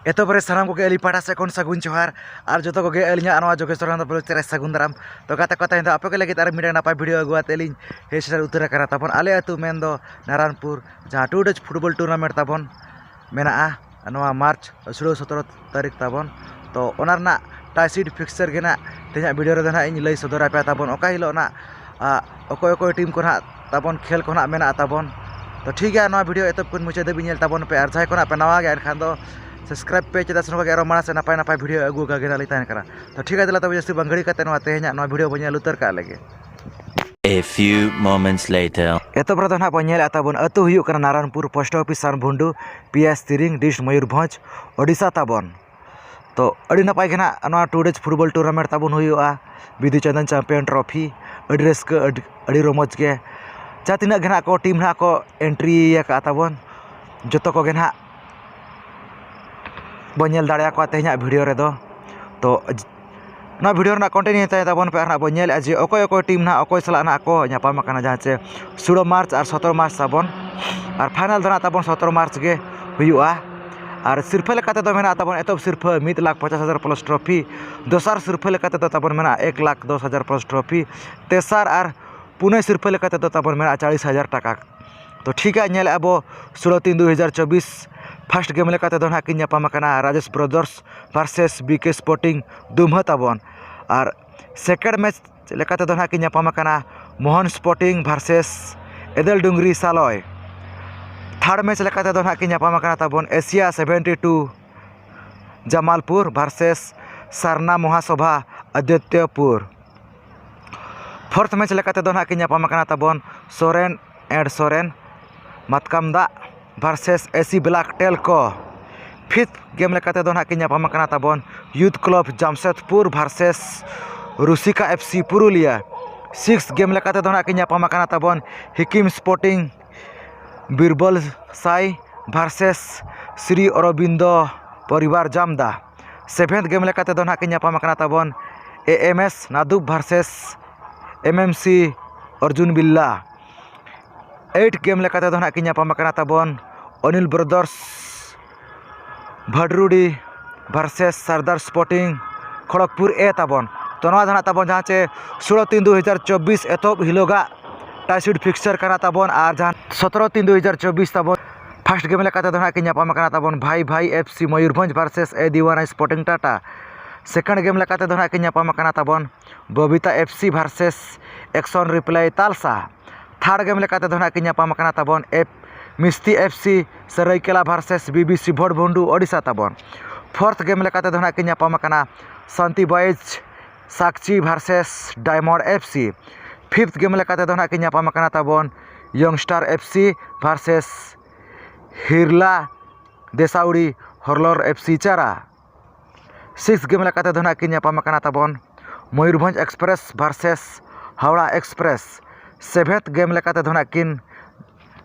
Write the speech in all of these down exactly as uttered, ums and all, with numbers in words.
ᱮᱛᱚᱦᱚᱵ ᱨᱮ ᱥᱟᱱᱟᱢ ᱠᱚᱜᱮ ᱟᱹᱞᱤᱧ ᱯᱟᱦᱴᱟ ᱥᱮᱫ ᱠᱷᱚᱱ ᱥᱟᱹᱜᱩᱱ ᱡᱚᱦᱟᱨ᱾ ᱟᱨ ᱡᱚᱛᱚ ᱠᱚᱜᱮ ᱟᱹᱞᱤᱧᱟᱜ ᱱᱚᱣᱟ ᱡᱳᱜᱮᱥᱣᱚᱨ ᱦᱮᱢᱵᱨᱚᱢ ᱵᱞᱚᱜ ᱪᱮᱱᱮᱞ ᱨᱮ ᱥᱟᱹᱜᱩᱱ ᱫᱟᱨᱟᱢ᱾ ᱛᱚ ᱜᱟᱛᱮ ᱠᱚ, ᱛᱮᱦᱮᱧ ᱫᱚ ᱟᱯᱮ ᱠᱚ ᱞᱟᱹᱜᱤᱫ ᱟᱨ ᱢᱤᱫᱴᱟᱝ ᱱᱟᱯᱟᱭ ᱵᱷᱤᱰᱤᱭᱳ ᱟᱹᱜᱩ ᱟᱛᱮ ᱞᱤᱧ ᱦᱮᱡ ᱥᱮᱴᱮᱨ ᱩᱛᱟᱹᱨ ᱟᱠᱟᱱᱟ ᱛᱟᱵᱚᱱ᱾ ᱟᱞᱮ ᱟᱹᱛᱩ ᱢᱮᱱᱫᱚ ᱱᱟᱨᱟᱱᱯᱩᱨ, ᱡᱟᱦᱟᱸ ᱴᱩ ᱰᱮᱡᱽ ᱯᱷᱩᱴᱵᱚᱞ ᱴᱩᱨᱱᱟᱢᱮᱱᱴ ᱛᱟᱵᱚᱱ ᱢᱮᱱᱟᱜᱼᱟ ᱱᱚᱣᱟ ᱢᱟᱨᱪ ᱥᱳᱞᱳ ᱥᱚᱛᱨᱚ ᱛᱟᱹᱨᱤᱠᱷ ᱛᱟᱵᱚᱱ᱾ ᱛᱚ ᱚᱱᱟ ᱨᱮᱱᱟᱜ ᱴᱟᱭ ᱥᱤᱴ ᱯᱷᱤᱠᱥᱪᱟᱨ ᱜᱮ ᱱᱟᱜ ᱛᱮᱦᱮᱧᱟᱜ ᱵᱷᱤᱰᱤᱭᱳ ᱨᱮᱫᱚ ᱱᱟᱜ ᱤᱧ ᱞᱟᱹᱭ ᱥᱚᱫᱚᱨ ᱟᱯᱮᱭᱟ ᱛᱟᱵᱚᱱ, ᱚᱠᱟ ᱦᱤᱞᱳᱜ ᱱᱟᱜ ᱟ, ᱚᱠᱚᱭ ᱚᱠᱚᱭ ᱴᱤᱢ ᱠᱚ ᱱᱟᱜ ᱛᱟᱵᱚᱱ ᱠᱷᱮᱞ ᱠᱚ ᱱᱟᱜ ᱢᱮᱱᱟᱜᱼᱟ ᱛᱟᱵᱚᱱ᱾ ᱛᱚ ᱴᱷᱤᱠ ᱜᱮᱭᱟ, ᱱᱚᱣᱟ ᱵᱷᱤᱰᱤᱭᱳ ᱮᱛᱚᱦᱚᱵ ᱠᱷᱚᱱ ᱢᱩᱪᱟᱹᱫ ᱫᱷᱟᱹᱵᱤᱡ ᱧᱮᱞ ᱛᱟᱵᱚᱱ ᱯᱮ᱾ ᱟᱨ ᱡᱟᱦᱟᱸᱭ ᱠᱚ ᱱᱟᱜ ᱯᱮ ᱱᱟᱣᱟ ᱜᱮᱭᱟ, ᱮᱱᱠᱷᱟᱱ ᱫᱚ ᱥᱟᱵᱥᱠᱨᱟᱭᱤᱵᱽ ᱯᱮ, ᱪᱮᱫᱟᱜ ᱥᱮ ᱱᱚᱝᱠᱟ ᱜᱮ ᱟᱨᱚ ᱢᱟᱲᱟᱝ ᱥᱮᱫ ᱱᱟᱯᱟᱭ ᱱᱟᱯᱟᱭ ᱵᱷᱤᱰᱤᱭᱳ ᱟᱹᱜᱩ ᱟᱠᱟ ᱜᱮ ᱱᱟᱜ ᱞᱤᱧ ᱛᱟᱦᱮᱱ ᱠᱟᱱᱟ᱾ ᱛᱚ ᱴᱷᱤᱠ ᱜᱮᱭᱟ, ᱫᱮᱞᱟ ᱛᱚᱵᱮ ᱡᱟᱹᱥᱛᱤ ᱵᱟᱝ ᱜᱷᱟᱹᱲᱤ ᱠᱟᱛᱮ ᱱᱚᱣᱟ ᱛᱮᱦᱮᱧᱟᱜ ᱱᱚᱣᱟ ᱵᱷᱤᱰᱤᱭᱳ ᱵᱚᱱ ᱧᱮᱞ ᱩᱛᱟᱹᱨ ᱠᱟᱜ ᱞᱮᱜᱮ᱾ A few moments later. ᱮᱛᱚᱦᱚᱵ ᱨᱮᱫᱚ ᱱᱟᱜ ᱵᱚᱱ ᱧᱮᱞᱮᱫᱼᱟ ᱛᱟᱵᱚᱱ, ᱟᱹᱛᱩ ᱦᱩᱭᱩᱜ ᱠᱟᱱᱟ Naranpur, post office Sanbhundu, P S Tiring, dist Mayurbhanj, Odisha ᱛᱟᱵᱚᱱ᱾ ᱛᱚ ᱟᱹᱰᱤ ᱱᱟᱯᱟᱭ ᱜᱮ ᱱᱟᱜ ᱱᱚᱣᱟ ᱴᱩ ᱰᱮᱡᱽ ᱯᱷᱩᱴᱵᱚᱞ ᱴᱩᱨᱱᱟᱢᱮᱱᱴ ᱛᱟᱵᱚᱱ ᱦᱩᱭᱩᱜᱼᱟ᱾ ᱵᱤᱫᱩ ᱪᱟᱸᱫᱟᱱ ᱪᱟᱢᱯᱤᱭᱟᱱ ᱴᱨᱚᱯᱷᱤ, ᱟᱹᱰᱤ ᱨᱟᱹᱥᱠᱟᱹ, ᱟᱹᱰᱤ, ᱟᱹᱰᱤ ᱨᱚᱢᱚᱡᱽ ᱜᱮ᱾ ᱡᱟᱦᱟᱸ ᱛᱤᱱᱟᱹᱜ ᱜᱮ ᱱᱟᱜ ᱠᱚ ᱴᱤᱢ ᱱᱟᱜ ᱠᱚ ᱮᱱᱴᱨᱤ ᱟᱠᱟᱫᱼᱟ ᱛᱟᱵᱚᱱ, ᱡᱚᱛᱚ ᱠᱚᱜᱮ ᱱᱟᱜ ᱵᱚᱱ ᱧᱮᱞ ᱫᱟᱲᱮᱭᱟᱠᱚᱣᱟ ᱛᱮᱦᱮᱧᱟᱜ ᱵᱷᱤᱰᱤᱭᱳ ᱨᱮᱫᱚ᱾ ᱛᱚ ᱱᱚᱣᱟ ᱵᱷᱤᱰᱤᱭᱳ ᱨᱮᱱᱟᱜ ᱠᱚᱱᱴᱤᱱᱤᱭᱩ ᱛᱟᱭ ᱛᱟᱵᱚᱱ ᱯᱮ, ᱟᱨ ᱱᱟᱜ ᱵᱚᱱ ᱧᱮᱞᱮᱫᱼᱟ ᱡᱮ ᱚᱠᱚᱭ ᱚᱠᱚᱭ ᱴᱤᱢ ᱱᱟᱜ ᱚᱠᱚᱭ ᱥᱟᱞᱟᱜ ᱱᱟᱜ ᱠᱚ ᱧᱟᱯᱟᱢ ᱟᱠᱟᱱᱟ, ᱡᱟᱦᱟᱸ ᱪᱮ ᱥᱳᱞᱳ ᱢᱟᱨᱪ ᱟᱨ ᱥᱚᱛᱨᱚ ᱢᱟᱨᱪ ᱛᱟᱵᱚᱱ, ᱟᱨ ᱯᱷᱟᱭᱱᱟᱞ ᱫᱚ ᱱᱟᱜ ᱛᱟᱵᱚᱱ ᱥᱚᱛᱨᱚ ᱢᱟᱨᱪ ᱜᱮ ᱦᱩᱭᱩᱜᱼᱟ᱾ ᱟᱨ ᱥᱤᱨᱯᱷᱟᱹ ᱞᱮᱠᱟ ᱛᱮᱫᱚ ᱢᱮᱱᱟᱜ ᱛᱟᱵᱚᱱ ᱮᱛᱚᱦᱚᱵ ᱥᱤᱨᱯᱷᱟᱹ ᱢᱤᱫ ᱞᱟᱠᱷ ᱯᱚᱪᱟᱥ ᱦᱟᱡᱟᱨ ᱯᱞᱟᱥ ᱴᱨᱚᱯᱷᱤ, ᱫᱚᱥᱟᱨ ᱥᱤᱨᱯᱷᱟᱹ ᱞᱮᱠᱟ ᱛᱮᱫᱚ ᱛᱟᱵᱚᱱ ᱢᱮᱱᱟᱜᱼᱟ ᱮᱠ ᱞᱟᱠᱷ ᱫᱚᱥ ᱦᱟᱡᱟᱨ ᱯᱞᱟᱥ ᱴᱨᱚᱯᱷᱤ, ᱛᱮᱥᱟᱨ ᱟᱨ ᱯᱩᱱᱟᱹᱭ ᱥᱤᱨᱯᱷᱟᱹ ᱞᱮᱠᱟ ᱛᱮᱫᱚ ᱛᱟᱵᱚᱱ ᱢᱮᱱᱟᱜᱼᱟ ᱪᱟᱞᱤᱥ ᱦᱟᱡᱟᱨ ᱴᱟᱠᱟ᱾ ᱛᱚ ᱴᱷᱤᱠ ᱜᱮᱭᱟ, ᱧᱮᱞᱮᱫᱼᱟ ᱵᱚ ᱥᱳᱞᱳ ᱛᱤᱱ ᱫᱩ ᱦᱟᱡᱟᱨ ᱪᱚᱵᱵᱤᱥ, ᱯᱷᱟᱥᱴ ᱜᱮᱢ ᱞᱮᱠᱟ ᱛᱮᱫᱚ ᱱᱟᱜ ᱠᱤᱱ ᱧᱟᱯᱟᱢ ᱟᱠᱟᱱᱟ ᱨᱟᱡᱮᱥ ᱵᱨᱟᱫᱟᱨᱥ ᱵᱷᱟᱨᱥᱮᱥ ᱵᱤ ᱠᱮ ᱥᱯᱳᱨᱴᱤᱝ ᱫᱩᱢᱦᱟᱹ ᱛᱟᱵᱚᱱ᱾ ᱟᱨ ᱥᱮᱠᱮᱱᱰ ᱢᱮᱪ ᱞᱮᱠᱟ ᱛᱮᱫᱚ ᱱᱟᱜ ᱠᱤᱱ ᱧᱟᱯᱟᱢ ᱟᱠᱟᱱᱟ ᱢᱳᱦᱚᱱ ᱥᱯᱳᱨᱴᱤᱝ ᱵᱷᱟᱨᱥᱮᱥ ᱮᱫᱮᱞ ᱰᱩᱝᱨᱤ ᱥᱟᱞᱚᱭ᱾ ᱛᱷᱟᱨᱰ ᱢᱮᱪ ᱞᱮᱠᱟ ᱛᱮᱫᱚ ᱱᱟᱜ ᱠᱤᱱ ᱧᱟᱯᱟᱢ ᱟᱠᱟᱱᱟ ᱛᱟᱵᱚᱱ Asia seventy two Jamalpur versus ᱥᱟᱨᱱᱟ ᱢᱚᱦᱟᱥᱚᱵᱷᱟ ᱟᱫᱤᱛᱭᱚᱯᱩᱨ᱾ ᱯᱷᱳᱨᱛᱷ ᱢᱮᱪ ᱞᱮᱠᱟ ᱛᱮᱫᱚ ᱱᱟᱜ ᱠᱤᱱ ᱧᱟᱯᱟᱢ ᱟᱠᱟᱱᱟ ᱛᱟᱵᱚᱱ ᱥᱚᱨᱮᱱ ᱮᱸᱰ ᱥᱚᱨᱮᱱ ᱢᱟᱛᱠᱟᱢ ᱫᱟᱜ versus S C black Telco. Fifth game ᱞᱮᱠᱟ ᱛᱮᱫᱚ ᱱᱟᱜ ᱠᱤᱱ ᱧᱟᱯᱟᱢ ᱟᱠᱟᱱᱟ ᱛᱟᱵᱚᱱ youth club Jamshedpur versus Rusika F C Purulia. Sixth game ᱞᱮᱠᱟ ᱛᱮᱫᱚ ᱱᱟᱜ ᱠᱤᱱ ᱧᱟᱯᱟᱢ ᱟᱠᱟᱱᱟ ᱛᱟᱵᱚᱱ ᱦᱤᱠᱤᱢ ᱥᱯᱳᱨᱴᱤᱝ ᱵᱤᱨᱵᱚᱞ ᱥᱟᱭ ᱵᱷᱟᱨᱥᱮᱥ ᱥᱨᱤ ᱚᱨᱚᱵᱤᱱᱫᱚ ᱯᱚᱨᱤᱵᱟᱨ ᱡᱟᱢᱫᱟ᱾ ᱥᱮᱵᱷᱮᱱᱛᱷ ᱜᱮᱢ ᱞᱮᱠᱟ ᱛᱮᱫᱚ ᱱᱟᱜ ᱠᱤᱱ ᱧᱟᱯᱟᱢ ᱟᱠᱟᱱᱟ ᱛᱟᱵᱚᱱ A M S Nadub versus M M C Arjun Billa. Eight game ᱞᱮᱠᱟ ᱛᱮᱫᱚ ᱱᱟᱜ ᱠᱤᱱ ᱧᱟᱯᱟᱢ ᱟᱠᱟᱱᱟ ᱛᱟᱵᱚᱱ Anil brothers Bhadrudi versus Sardar sporting Kharagpur ᱮ ᱛᱟᱵᱚᱱ᱾ ᱛᱚ ᱱᱚᱣᱟ ᱫᱚ ᱱᱟᱜ ᱛᱟᱵᱚᱱ ᱡᱟᱦᱟᱸ ᱪᱮ ᱥᱳᱞᱳ ᱛᱤᱱ ᱫᱩ ᱦᱟᱡᱟᱨ ᱪᱚᱵᱵᱤᱥ ᱮᱛᱚᱦᱚᱵ ᱦᱤᱞᱳᱜᱟᱜ ᱴᱟᱭᱥᱩᱰ ᱯᱷᱤᱠᱥᱪᱟᱨ ᱠᱟᱱᱟ ᱛᱟᱵᱚᱱ᱾ ᱟᱨ ᱡᱟᱦᱟᱸ ᱥᱚᱛᱨᱚ ᱛᱤᱱ ᱫᱩ ᱦᱟᱡᱟᱨ ᱪᱚᱵᱵᱤᱥ ᱛᱟᱵᱚᱱ ᱯᱷᱟᱥᱴ ᱜᱮᱢ ᱞᱮᱠᱟᱛᱮ ᱫᱚ ᱱᱟᱜ ᱠᱤᱱ ᱧᱟᱯᱟᱢ ᱟᱠᱟᱱᱟ ᱛᱟᱵᱚᱱ Bhai Bhai F C Mayurbhanj versus ᱮ Diwana sporting Tata. Second game ᱞᱮᱠᱟᱛᱮ ᱫᱚ ᱱᱟᱜ ᱠᱤᱱ ᱧᱟᱯᱟᱢ ᱟᱠᱟᱱᱟ ᱛᱟᱵᱚᱱ ᱵᱚᱵᱤᱛᱟ ᱮᱯᱷ ᱥᱤ ᱵᱷᱟᱨᱥᱮᱥ ᱮᱠᱥᱚᱱ ᱨᱤᱯᱞᱟᱭ ᱛᱟᱞᱥᱟ᱾ ᱛᱷᱟᱨᱰ ᱜᱮᱢ ᱞᱮᱠᱟᱛᱮ ᱫᱚ ᱱᱟᱜ ᱠᱤᱱ ᱧᱟᱯᱟᱢ ᱟᱠᱟᱱᱟ ᱛᱟᱵᱚᱱ F ᱢᱤᱥᱛᱤ F C Saraikela versus B B C Bhotbhondu Odisha ᱛᱟᱵᱚᱱ᱾ ᱯᱷᱳᱨᱛᱷ ᱜᱮᱢ ᱞᱮᱠᱟᱛᱮ ᱫᱚ ᱱᱟᱜ ᱠᱤᱱ ᱧᱟᱯᱟᱢ ᱟᱠᱟᱱᱟ Santi boys Sakchi versus diamond F C. Fifth game ᱞᱮᱠᱟᱛᱮ ᱫᱚ ᱱᱟᱜ ᱠᱤᱱ ᱧᱟᱯᱟᱢ ᱟᱠᱟᱱᱟ ᱛᱟᱵᱚᱱ young star F C versus Hirla Desauri Horlor F C Chara. Six ᱜᱮᱢ ᱞᱮᱠᱟᱛᱮ ᱫᱚ ᱱᱟᱜ ᱠᱤᱱ ᱧᱟᱯᱟᱢ ᱟᱠᱟᱱᱟ ᱛᱟᱵᱚᱱ Mayurbhanj express versus Howrah express. Seventh game ᱞᱮᱠᱟᱛᱮ ᱫᱚ ᱱᱟᱜ ᱠᱤᱱ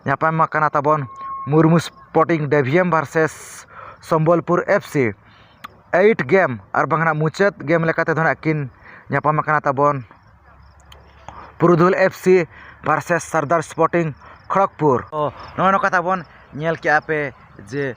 ᱧᱟᱯᱟᱢ ᱟᱠᱟᱱᱟ ᱛᱟᱵᱚᱱ Murmu sporting Debhiyam versus Sambalpur F C. Eight game ᱟᱨ ᱵᱟᱝ ᱱᱟᱜ ᱢᱩᱪᱟᱹᱫ ᱜᱮᱢ ᱞᱮᱠᱟᱛᱮ ᱫᱚ ᱱᱟᱜ ᱠᱤᱱ ᱧᱟᱯᱟᱢ ᱟᱠᱟᱱᱟ ᱛᱟᱵᱚᱱ Purudhul F C versus Sardar sporting Kharagpur. ᱛᱚ ᱱᱚᱜᱼᱚ ᱱᱚᱝᱠᱟ ᱛᱟᱵᱚᱱ ᱧᱮᱞ ᱠᱮᱜᱼᱟ ᱯᱮ ᱡᱮ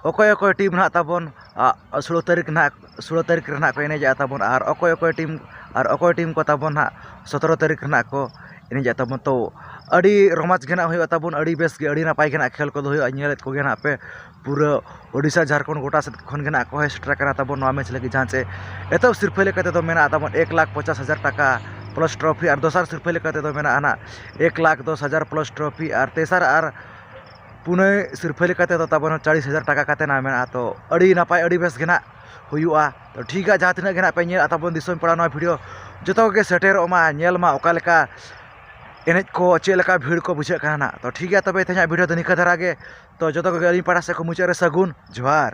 ᱚᱠᱚᱭ ᱚᱠᱚᱭ ᱴᱤᱢ ᱱᱟᱦᱟᱜ ᱛᱟᱵᱚᱱ, ᱟ, ᱥᱳᱞᱳ ᱛᱟᱹᱨᱤᱠᱷ ᱱᱟᱦᱟᱜ, ᱥᱳᱞᱳ ᱛᱟᱹᱨᱤᱠᱷ ᱨᱮ ᱱᱟᱦᱟᱜ ᱠᱚ ᱮᱱᱮᱡᱮᱜᱼᱟ ᱛᱟᱵᱚᱱ, ᱟᱨ ᱚᱠᱚᱭ ᱚᱠᱚᱭ ᱴᱤᱢ, ᱟᱨ ᱚᱠᱚᱭ ᱴᱤᱢ ᱠᱚ ᱛᱟᱵᱚᱱ ᱱᱟᱦᱟᱜ ᱥᱚᱛᱨᱚ ᱛᱟᱹᱨᱤᱠᱷ ᱨᱮ ᱱᱟᱦᱟᱜ ᱠᱚ ᱮᱱᱮᱡᱮᱜᱼᱟ ᱛᱟᱵᱚᱱ᱾ ᱛᱚ ᱟᱹᱰᱤ ᱨᱚᱢᱚᱡᱽ ᱜᱮ ᱱᱟᱦᱟᱜ ᱦᱩᱭᱩᱜᱼᱟ ᱛᱟᱵᱚᱱ, ᱟᱹᱰᱤ ᱵᱮᱥ ᱜᱮ, ᱟᱹᱰᱤ ᱱᱟᱯᱟᱭ ᱜᱮ ᱱᱟᱦᱟᱜ ᱠᱷᱮᱞ ᱠᱚᱫᱚ ᱦᱩᱭᱩᱜᱼᱟ᱾ ᱧᱮᱞᱮᱫ ᱠᱚᱜᱮ ᱱᱟᱦᱟᱜ ᱯᱮ ᱯᱩᱨᱟᱹ ᱳᱰᱤᱥᱟ, ᱡᱷᱟᱲᱠᱷᱚᱸᱰ ᱜᱚᱴᱟ ᱥᱮᱫ ᱠᱷᱚᱱ ᱜᱮ ᱱᱟᱦᱟᱜ ᱠᱚ ᱦᱮᱡ ᱥᱮᱴᱮᱨ ᱟᱠᱟᱱᱟ ᱛᱟᱵᱚᱱ ᱱᱚᱣᱟ ᱢᱮᱪ ᱞᱟᱹᱜᱤᱫ᱾ ᱡᱟᱦᱟᱸ ᱪᱮ ᱮᱛᱚᱦᱚᱵ ᱥᱤᱨᱯᱷᱟᱹ ᱞᱮᱠᱟ ᱛᱮᱫᱚ ᱢᱮᱱᱟᱜᱼᱟ ᱛᱟᱵᱚᱱ ᱮᱠ ᱞᱟᱠᱷ ᱯᱚᱪᱟᱥ ᱦᱟᱡᱟᱨ ᱴᱟᱠᱟ ᱯᱞᱟᱥ ᱴᱨᱚᱯᱷᱤ, ᱟᱨ ᱫᱚᱥᱟᱨ ᱥᱤᱨᱯᱷᱟᱹ ᱞᱮᱠᱟ ᱛᱮᱫᱚ ᱢᱮᱱᱟᱜᱼᱟ ᱱᱟᱦᱟᱜ ᱮᱠ ᱞᱟᱠᱷ ᱫᱚᱥ ᱦᱟᱡᱟᱨ ᱯᱞᱟᱥ ᱴᱨᱚᱯᱷᱤ, ᱟᱨ ᱛᱮᱥᱟᱨ ᱟᱨ ᱯᱩᱱᱟᱹᱭ ᱥᱤᱨᱯᱷᱟᱹ ᱞᱮᱠᱟ ᱛᱮᱫᱚ ᱛᱟᱵᱚᱱ ᱪᱟᱲᱤᱥ ᱦᱟᱡᱟᱨ ᱴᱟᱠᱟ ᱠᱟᱛᱮ ᱱᱟᱦᱟᱜ ᱢᱮᱱᱟᱜᱼᱟ᱾ ᱛᱚ ᱟᱹᱰᱤ ᱱᱟᱯᱟᱭ, ᱟᱹᱰᱤ ᱵᱮᱥ ᱜᱮ ᱱᱟᱦᱟᱜ ᱦᱩᱭᱩᱜᱼᱟ᱾ ᱛᱚ ᱴᱷᱤᱠ ᱜᱮᱭᱟ, ᱡᱟᱦᱟᱸ ᱛᱤᱱᱟᱹᱜ ᱜᱮ ᱱᱟᱦᱟᱜ ᱯᱮ ᱧᱮᱞᱟ ᱛᱟᱵᱚᱱ ᱫᱤᱥᱚᱢ ᱯᱟᱲᱟ ᱱᱚᱣᱟ ᱵᱷᱤᱰᱤᱭᱳ, ᱡᱚᱛᱚ ᱠᱚᱜᱮ ᱥᱮᱴᱮᱨᱚᱜ ᱢᱟ, ᱧᱮᱞ ᱢᱟ ᱚᱠᱟ ᱞᱮᱠᱟ ᱮᱱᱮᱡ ᱠᱚ, ᱪᱮᱫ ᱞᱮᱠᱟ ᱵᱷᱤᱲ ᱠᱚ ᱵᱩᱡᱷᱟᱹᱜ ᱠᱟᱱᱟ ᱱᱟᱦᱟᱜ᱾ ᱛᱚ ᱴᱷᱤᱠ ᱜᱮᱭᱟ, ᱛᱚᱵᱮ ᱛᱮᱦᱮᱧᱟᱜ ᱵᱷᱤᱰᱤᱭᱳ ᱫᱚ ᱱᱤᱝᱠᱟᱹ ᱫᱷᱟᱨᱟ ᱜᱮ᱾ ᱛᱚ ᱡᱚᱛᱚ ᱠᱚᱜᱮ ᱟᱹᱞᱤᱧ ᱯᱟᱦᱴᱟ ᱥᱮᱫ ᱠᱷᱚᱱ ᱢᱩᱪᱟᱹᱫ ᱨᱮ ᱥᱟᱹᱜᱩᱱ ᱡᱚᱦᱟᱨ᱾